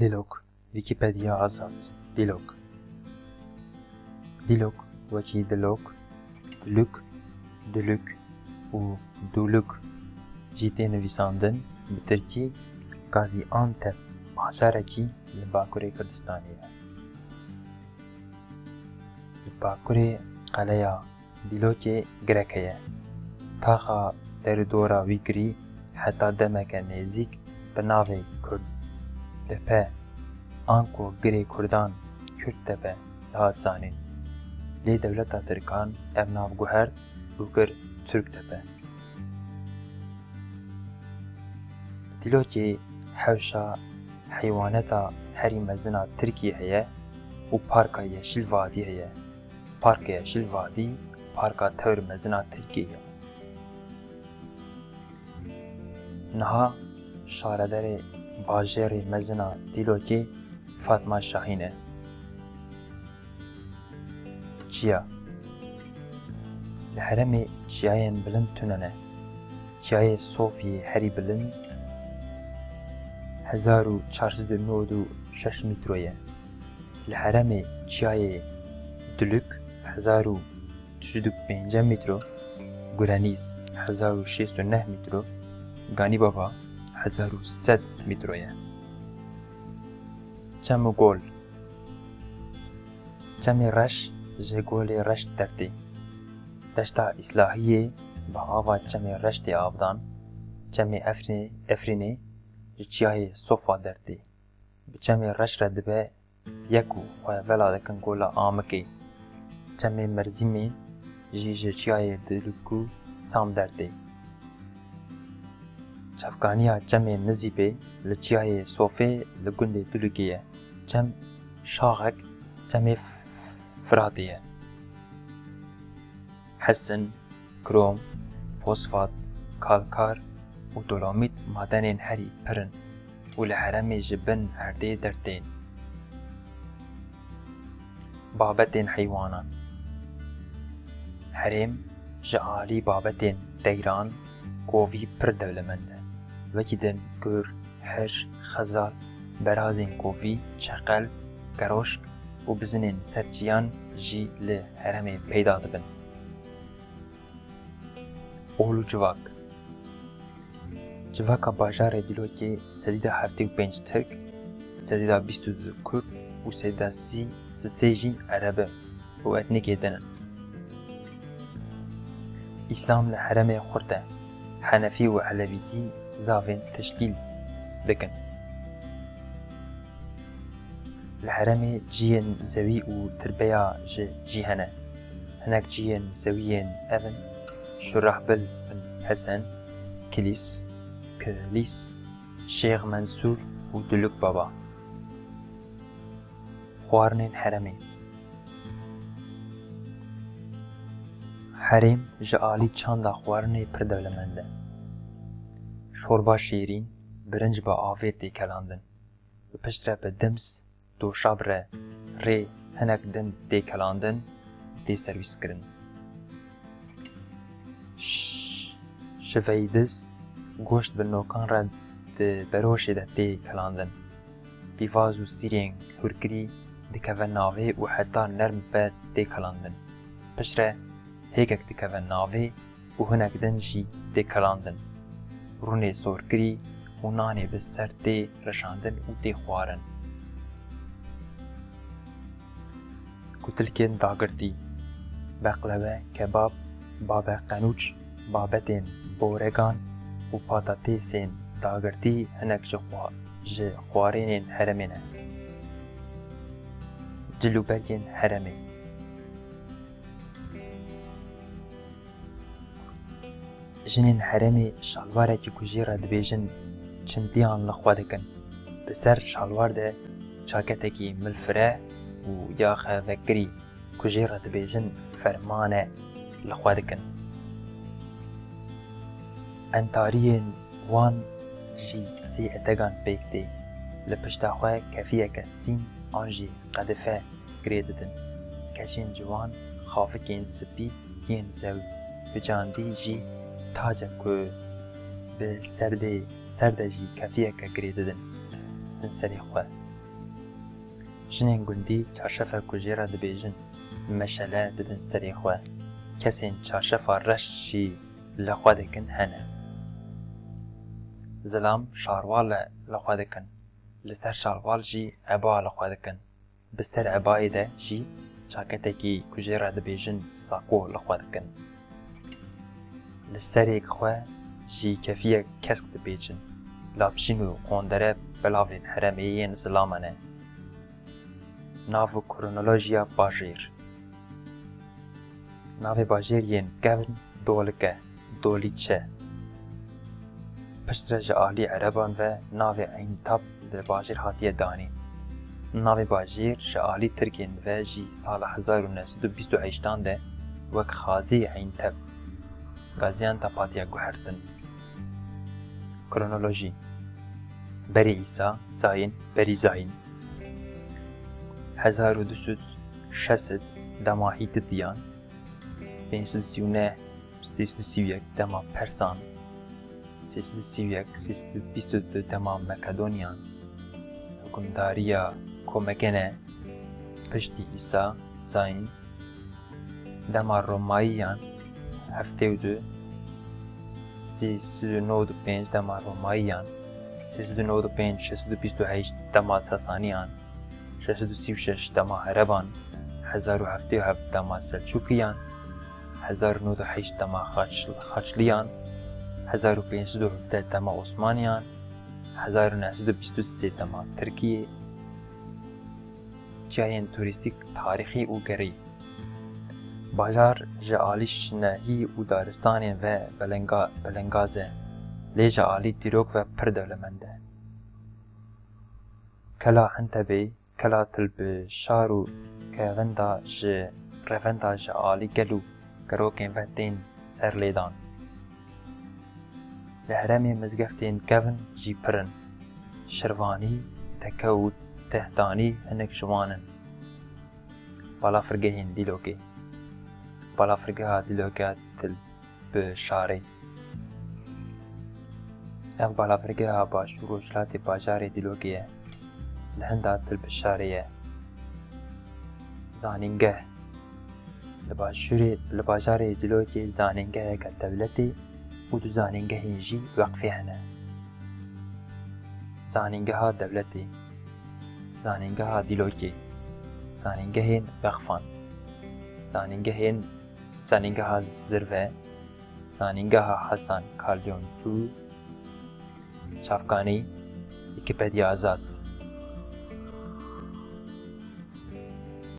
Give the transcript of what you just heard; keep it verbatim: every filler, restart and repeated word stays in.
Dîlok, Wîkîpediya Azad, Dîlok. Dîlok, wekî dilok, diluk, duluk û dûluk jî tê nivîsandin, bi tirkî Gaziantep bajarekî li Bakurê Kurdistanê ye. Li bakurê qeleya Dîlokê girek heye. Taxa derûdora wî girî heta demeke nêzîk bi navê Kurdtepe, anku girê Kurdan Kürttepe dihat zanîn. Lê dewleta Tirkan ev nav guhert û kir Türktepe. Dîlokê hewşa heywaneta herî mezin a Tirkiyê heye û Parka Yeşil Vadî heye. Parka Yeşil Vadî parka tewr mezin a Tirkiyê ye. Niha şaredarê bajêrê mezin a Dîlokê Fatma Şahîn e. Çiya. Li herêmê çiyayên bilind tune ne. Çiyayê Sofiyê herî bilind hezar û çar sed û nod û şeş mîtro ye. Li herêmê çiyayê Duluk hezar û du sed û pêncî mîtro, Gurenîz hezar û şêst û neh mîtro, Ganîbaba hezar û sed mîtro ye. Çem û gol. Çemê Reş ji Golê Reş dertê. Deşta Îslahiyê bi ava Çemê Reş tê avdan, Çemê Efrînê, Efrînê ji Çiyayê Sofa dertê. Bi Çemê Reş re dibe yek û xwe vela dikin Gola Amikê. Çemê Merzîmê jî ji Çiyayê Duluk û Sam dertê. Çavkaniya Çemê Nizîbê li Çiyayê Sofê li gundê Dulukê ye. Çem Şaxek Çemê Firatê ye. Hesin, krom, fosfat, kalkar û dolomît madenên herî pir in û li herêmê ji bin erdê dertên. Babetên heywanan. Herêm ji alî babetên deyran kovî pir dewlemend e. Wekî din gur, hirş, xezal, berazên kovî, çeqel, keroşk û bizinên ser çiyan jî li herêmê peyda dibin. Ol û civak. Civaka bajarê Dîlokê sedî da heftê û pênc Tirk, sedî da bîst û du Kurd û sedî da sî sisê jî Ereb e û etnîkê din in. Îslam li herêmê xurt e. Henefî û Elewîtî zavên teşkîl dikin. Li herêmê cihên zewî û tirbeya ji cî hene. Hinek cihên zewiyên ev in: Şurahbil bin Hesen, Kilîs, Kilîs, Şêx Mensûr û Duluk Baba. Xwarinên herêmê. Herêm ji alî çanda xwarinê pir dewlemend e. Şorba şêrîn, birinc bi avê tê kelandin. Bi piştre bi dims, doşab re rê hinek din tê kelandin, tê servîskirin. Ş-, şiveydiz, goşt bi nokan re di beroşê de tê kelandin. Pîvaz û sîrên hûrkirî dikeve navê û heta nerm ve tê kelandin. Piştre hêkek dikeve navê û hinek din jî tê kelandin. Rûnê sorkirî û nanê bi ser tê reşandin û tê xwarin. Kutilkên dagirtî, beqlewe, kebab, babe qenûç, babetên boregan û patatêsên dagirtî hinek ji xwa-, ji xwarênên herêmê ne. Cilûbergên herêmê. Jinên herêmê şalwarekî ku jê re dibêjin çintiyan li xwe dikin. Bi ser şalwar de çaketekî milfire û ya xevekirî ku jê re dibêjin fermane li xwe dikin. Entariyên wan jî sê etegan pêk tê. Li pişta xwe kefiyeke sîn an jî qedife girê didin. Keçên ciwan xafikên spî yên zewî, bi candî jî tacek ku bi serdê ser de jî kefiyeke girê didin bin serê xwe. Jinên gundî çarşefa ku jê re dibêjin meşele didin serê xwe. Kesên çarşefa reş jî li xwe dikin hene. Zilam şarwal li xwe dikin. Li ser şarwal jî eba li xwe dikin. Bi ser ebayê de jî çaketekî ku jê re dibêjin sako li xwe dikin. Li serêk xwe jî kefiyek kesk dipêçin. Lapşîn û qondere belavên herêmê yên zilama ne. Nav û kronolojiya bajêr. Navê bajêr yên kevn Dolik e, Dolîçe. Piştre ji alî Ereban ve navê Eyntab li bajêr hatiye danîn. Navê bajêr ji alî Tirkên ve jî sala hezar û neh sed û bîst û heştan de wek Xazî Eyntab, Gaziantep hatiye guhertin. Kronolojî. Berî Îsa, Zayîn, berî Zayîn. Hezar û du sed şeş sed dema Hîtitiyan, pênc sed û sî û neh, sê sed û sî û yek dema Persan, sê sed û sî û yek, sê sed û bîst û du dema Makedonyan, hikûmdariya komeke ne, piştî Îsa, Zayîn, dema Romayiyan, heftê û du, sê sed û nod û pênc dema Romayiyan, sê sed û nod û pênc, şeş sed û bîst û heşt dema Sasaniyan, şeş sed û sî û şeş dema Ereban, hezar û heftê û heft dema Selçûkiyan, hezar û nod û heşt dema Xaç-, Xaçliyan, hezar û pênc sed û hevdeh dema Osmaniyan, hezar û neh sed û bîst û sê dema Tirkiyê. Cihayên turîstîk, tarîxî û gerî. Bajar ji alî şinehî û daristanên ve belenga-, belengaz e, lê ji alî dîrok ve pir dewlemend e. Kela Entebê, kela Til bi Şar û Kevin de ji revenda ji alî gel û kerokên ve tên serlêdan. Li herêmê mizgeftên kevn jî pir in. Şirvanî, Teke û Tehtanî hinek ji wan in. Balafirgehên Dîlokê. Balafirgeha Dîlokê ya Til bi Şarê. Ev balafirgeha başûr û rojhilatê bajarê Dîlokê ye. Li hinda Til bi Şarê ye. Zanîngeh. Li başûrê, li bajarê Dîlokê zanîngeheke dewletê û du zanîngehên jî weqfê hene. Zanîngeha dewletê, zanîngeha Dîlokê, zanîngehên weqfan, zanîngehên, zanîngeha Zirve, zanîngeha Hasan Kalyoncu, Çavkanî, Wîkîpediya Azad.